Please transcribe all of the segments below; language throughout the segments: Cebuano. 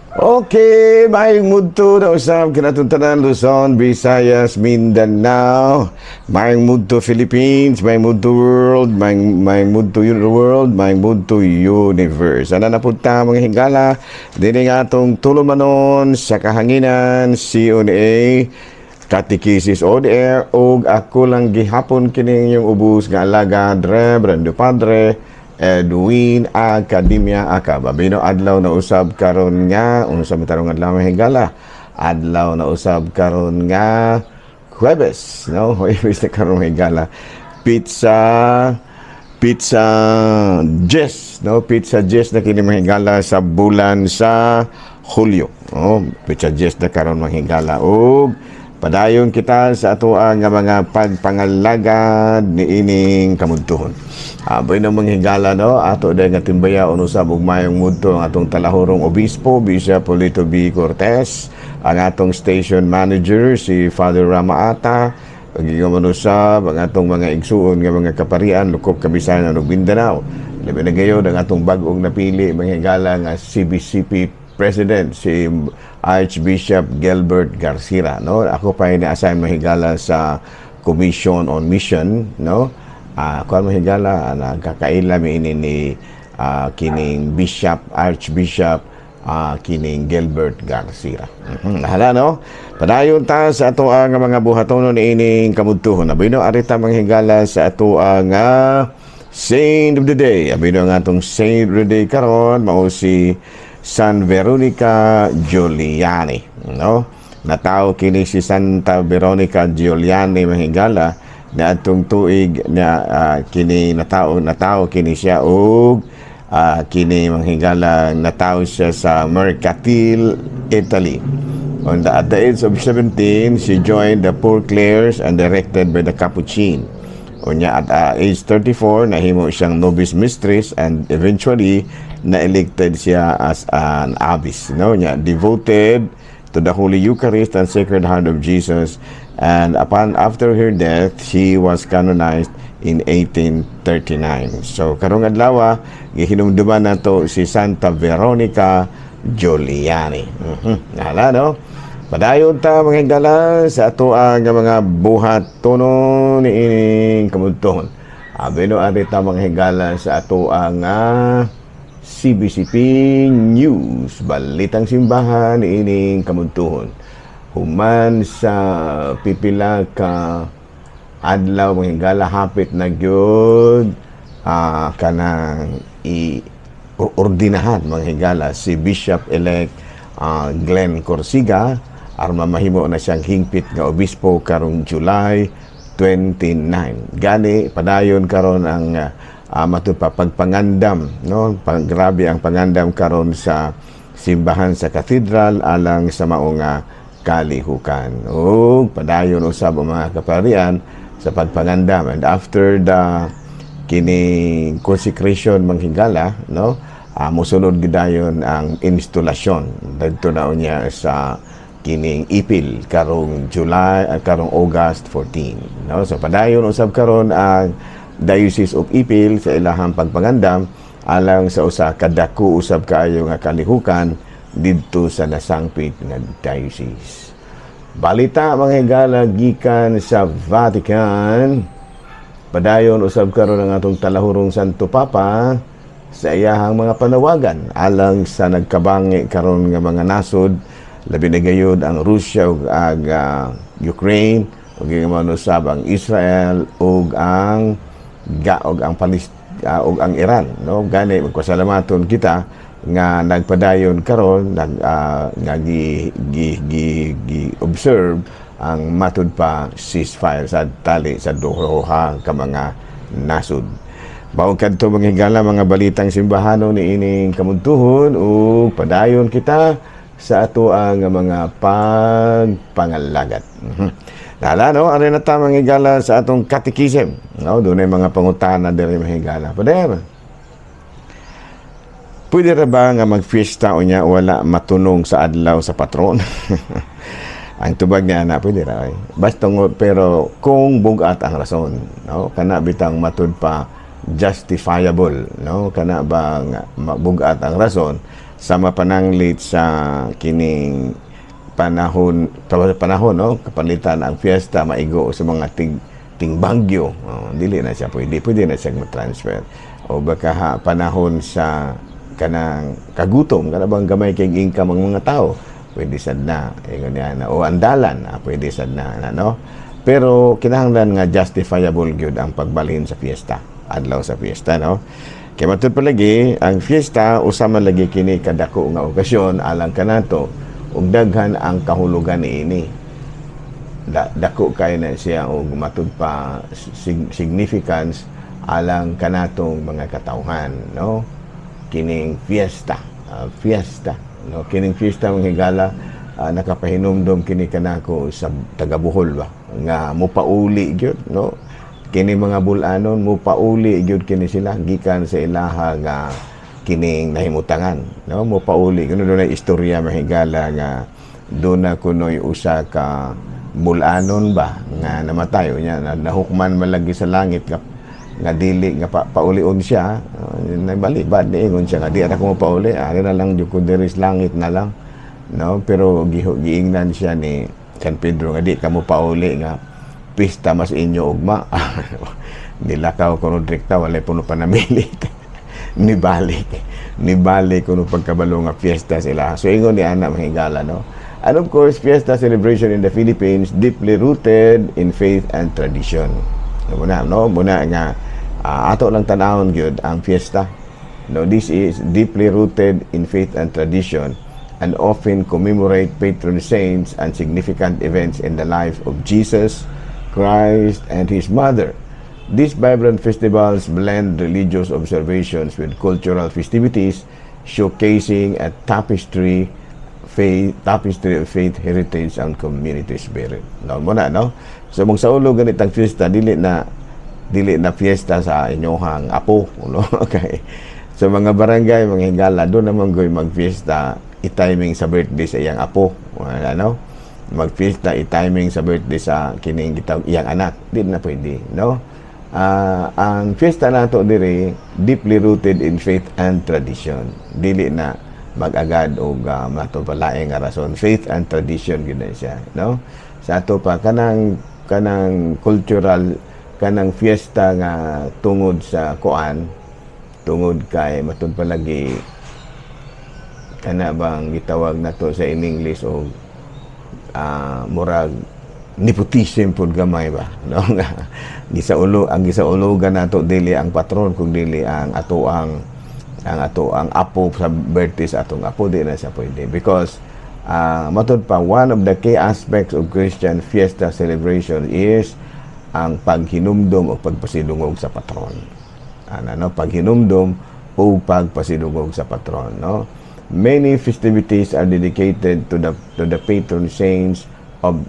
Okay, maayong mudto na usab kanatong tanan, Luzon, Visayas, Mindanao, maayong mudto Philippines, maayong mudto world, maayong mudto world, maayong mudto universe. Ana na pud ta, mga higala, dini nga atong tulumanon sa kahanginan, CONA Katekisis on Air, ug ako lang gihapon kini inyong ubos nga alagad, Reverendo Padre Edwin Academia Acab. Abino, adlaw na usab karon nga unsa man tarong adlaw, mga higala? Adlaw na usab karon nga Huwebes, no? Huwebes na karon, mga higala. Petsa 10, no? Petsa 10 na kini, mga higala, sa bulan sa Hulyo. Oh, petsa 10 na karon, mga higala. Ug padayon kita sa ato ang mga pagpangalagad niining kamudtuhon. Aboy ng mga higala, no, ato dahil nga timbaya usab ug mayong mudto ang atong talahurong obispo, Bishop Polito B. Cortez, ang atong station manager si Father Rama Ata, ug man usab ang atong mga igsuon nga mga kaparian lukop Kabisayan ug Mindanao. Labi na gayod ang atong bag-ong napili, mga higala, nga CBCP President, si Archbishop Gilbert Garcia, no? Ako pa na-assign, mahigala, sa Commission on Mission, no? Kuan, mahigala, nagkakaila mi ini ni kining Bishop Archbishop kining Gilbert Garcia. Hala, no? Padayon ta sa ato ang mga buhatonon niining kamudtuhon. Abino, arita, mga higala, sa ato ang Saint of the Day. Abino, ang atong Saint of the Day karon mao si San Veronica Giuliani, no? Natawo kini si Santa Veronica Giuliani, mga higala, na atong tuig na kini natao kini siya og kini, mga higala, natawo siya sa Mercatile, Italy. At the age of 17, she joined the Poor Clares and directed by the Capuchin. Unya at age 34, nahimo siyang novice mistress and eventually na-elected siya as an abbess. No? Nya, devoted to the Holy Eucharist and Sacred Heart of Jesus. And upon after her death, she was canonized in 1839. So karong adlaw, gihinumduman nato si Santa Veronica Giuliani. Hala, no? Padayon ta, mga higala, sa ato ang mga buhat tono ni kamudtuhon. Abino, ari ta, mga higala, sa ato ang CBCP News, Balitang Simbahan ining kamudtuhon. Human sa pipila ka adlaw, mga higala, hapit na gyud kanang i ordinahan, mga higala, si Bishop-elect Glenn Corsiga aron mahimo na siyang hingpit nga obispo karong July 29. Gani padayon karon ang matud pa pagpangandam, no? Pag, grabe ang pangandam karon sa simbahan sa cathedral alang sa mao nga kalihukan. Ug padayon usab ang mga kaparian sa pagpangandam and after the kini consecration, mga higala, no, mosunod gidayon ang instalasyon didto na unya sa kining Ipil karong July, karong August 14, no? So padayon usab karon ang Diocese of Ipil sa ilahang pagpangandam alang sa usa ka dako usab kaayo nga kalihukan didto sa nasangpit nga diocese. Balita, mga higala, gikan sa Vatican. Padayon usab karon ang atong talahurong Santo Papa sa iyahang mga panawagan alang sa nagkabangi karon nga mga nasod, labi na gayud ang Russia ug ang Ukraine ug man usab ang Israel ug ang ga ug ang Palest ug ang Iran, no? Gani magpasalamaton kita nga nagpadayon karon nag nga gi, gi, gi, gi observe ang matud pa ceasefire sa tali sa duha ka mga nasod. Mao kadto, mga higala, mga balitang simbahano ni ining kamudtuhon ug padayon kita sa ato ang mga pagpangalagad. Nala, no, ari na ta, mga higala, sa atong catechism. No, dunay mga pangutana diri, mga higala. Pader. Pwede ra ba nga magfiesta unya wala matunong sa adlaw sa patron? Ang tubag niya na pwede ra ay. Basta pero kung bugat ang rason, no? Kana bitang matud pa justifiable, no? Kana ba nga bugat ang rason Sama pananglit sa kining panahon panahon, no, kapanlitan ang fiesta maigo sa mga tingbagyo, oh, dili na siya pwede, pwede na siya ma-transfer. O baka ha, panahon sa kanang kagutom, kana bang gamay kay income ang mga tao, pwede sad na ingon niya na o andalan, pwede sad na, no? Pero kinahanglan nga justifiable gyud ang pagbalhin sa fiesta, adlaw sa fiesta, no? Kay matud palagi ang fiesta, usa man lagi kini kadako nga okasyon alang kanato ug daghan ang kahulugan niini. Dako kay na siya og matud pa significance alang kanatong mga katawhan, no? Kining fiesta, fiesta, no? Kining fiesta, mga higala, nakapahinumdom kini kanako sa taga Bohol ba nga mopauli gyud, no? Kini mga bulanon, mopauli gyud kini sila gikan sa ilaha nga kining nahimutangan, no? Mopauli kuno. Dunay istorya, mga higala, nga duna kunoy usa ka bulanon ba nga namatay unya na nahukman man lagi sa langit nga dili nga paulion siya. Nabali ba, niingon siya nga di ra ko mapauli, ari na lang jud ko diri sa langit na lang, no? Pero giingnan siya ni San Pedro nga di ka mo pauli nga pista mas inyo ugma. Nilakaw kuno direkta, walay puno panamilit, nibalik nibalik kuno pagkabalo nga fiesta sila. So ingon ni ana, mga higala, no? And of course, fiesta celebration in the Philippines deeply rooted in faith and tradition. Muna, no? Muna nga ato lang tan-awon gyud ang fiesta, no? This is deeply rooted in faith and tradition and often commemorate patron saints and significant events in the life of Jesus Christ and his mother. These vibrant festivals blend religious observations with cultural festivities, showcasing a tapestry of faith, heritage, and community spirit. No, muna, no? So, magsaulo ganitang fiesta, dili na fiesta sa inyong apo, no? Okay. Sa mga barangay, mga higala, duna man goy magfiesta, i-timing sa birthday sa iyang apo. Wala, no? Magfiesta, i-timing sa birthday sa kining gitawag iyang anak. Di na pwede, no? Ang fiesta nato diri deeply rooted in faith and tradition. Dili na mag-agad og mato palae nga rason. Faith and tradition gyud na siya, no? Sa ato pa kanang cultural, kanang fiesta nga tungod sa kuan, tungod kay matud palagi kana bang gitawag nato sa in English og murag nepotism pud gamay ba, no? Nga gisaulo ang gisaulugan nato dili ang patron kung dili ang ato ang apo sa birthday sa atong apo. Di na siya pwede because matud pa, one of the key aspects of Christian fiesta celebration is ang paghinumdom o pagpasidungog sa patron ana, no? Paghinumdom o pagpasidungog sa patron, no? Many festivities are dedicated to the patron saints of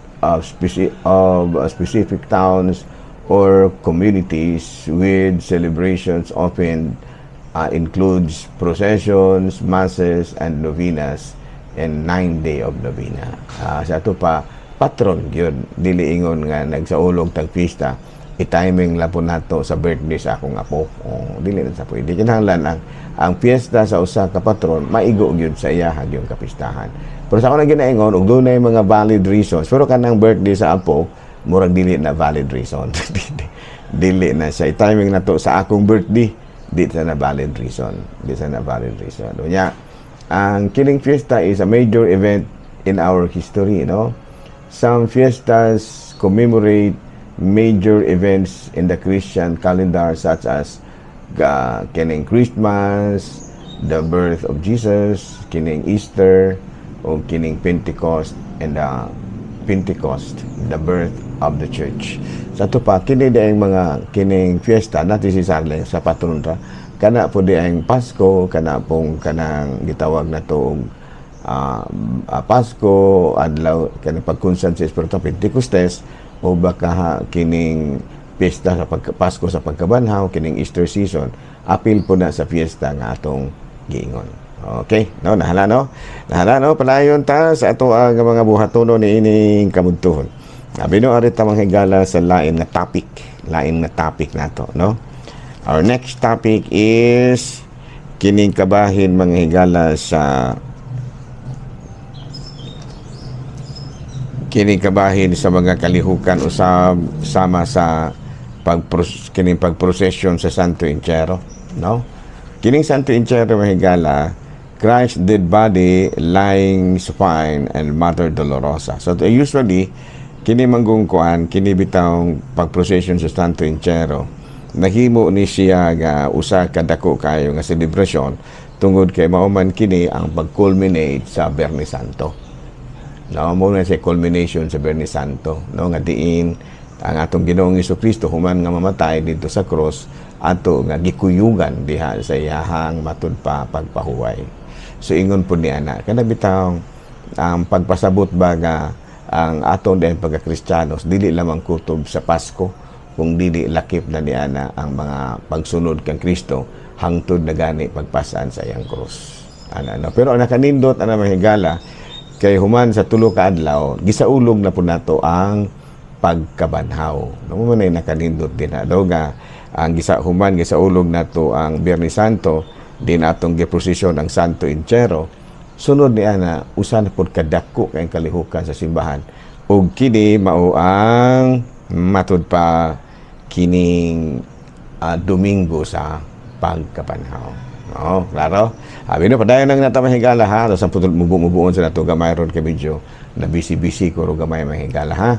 specific towns or communities, with celebrations often includes processions, masses, and novenas, and 9 day of novena. Sa ato pa, patron gyud, dili ingon nga nagsaulog tag pista, i-timing lang po nato sa birthday sa akong apo. Oh, dili na sa pwede. Kinahanglan ang fiesta sa usa ka patron maigo gyud sa iya yung kapistahan. Pero sa ako na ginaingon, og dunay mga valid reasons. Pero kanang birthday sa apo, murag dili na valid reason. Dili na siya. I-timing na to sa akong birthday, di sa na valid reason. Di sa na valid reason. Unya, ang kining fiesta is a major event in our history, no? Some fiestas commemorate major events in the Christian calendar such as kining Christmas, the birth of Jesus, kining Easter, o kining Pentecost and the Pentecost, the birth of the church. Sa ato pa, kini di ang mga kining fiesta natin si Sarle sa patron ra. Kana po di ang Pasko, kana pong kanang gitawag na to og Pasko, adlaw kanang pagkunsan sa Espiritu, Pentecostes, o baka ha, kining piyesta sa Pasko sa pagkabanhaw, kining Easter season, apil po na sa fiesta nga atong giingon. Okay, no, nahala, no? Nahala, no, palayon ta sa ato ang mga buhatono ni ining kabuntuhon. Abi no, ari ta, mga higala, sa lain nga topic nato, no? Our next topic is Kining kabahin, mga higala, sa kining kabahin sa mga kalihukan usab sama sa kining pagprosesyon sa Santo Entierro, no? Kining Santo Entierro, mga higala, Christ dead body lying supine and Mother Dolorosa. So usually kini manggong kuan, kini bitawng pagprosesyon sa Santo Entierro, nahimo ni siya nga usa ka dako kayo nga selebrasyon tungod kay mao man kini ang pag-culminate sa Biyernes Santo. No, mao na siya culmination sa Biyernes Santo, no, nga diin ang atong Ginoong Kristo, human nga mamatay dito sa cross, ato nga gikuyugan diha sa iyahang matud pa pagpahuway. So ingon po ni ana, kana bitawng ang pagpasabot ba nga ang atong din pagka-Kristiyanos dili lamang kutob sa Pasko, kung dili lakip na ni ana ang mga pagsunod kang Kristo hangtod na gani pagpasan sa iyang krus. Ana, no? Pero ang nakanindot ana, mga higala, kay human sa 3 ka adlaw, gisaulog na po nato ang pagkabanhaw. No, mao man ay nakanindot din na nga ang gisa human gisaulog nato ang Biyernes Santo din, atong giprosesyon ang Santo Entierro. Sunod ni ana, usa na pud kadako kay kalihukan sa simbahan ug kini mao ang matud pa kining Domingo sa Pagkabanhaw. No, klaro? Abi no, padayon nang nata, mga higala, ha. Sa putol mubu-mubuon sa nato gamay ron kay medyo na busy-busy ko ro gamay, mga higala, ha.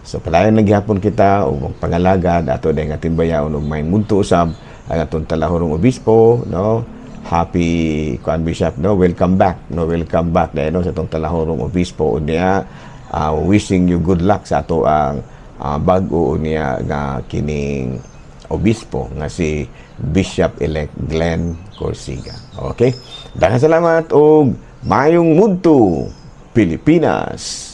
So padayon na gihapon kita og pangalagad ato dayong ating bayaon og may mudto usab ang atong talahorong obispo, no? Happy kuan, Bishop, no? Welcome back, no? Welcome back dahil, no, sa atong talahorong obispo unya, wishing you good luck sa ato ang bag-o niya nga kining obispo nga si Bishop-elect Glenn Corsiga. Okay? Daghang salamat og mayong mudto, Pilipinas.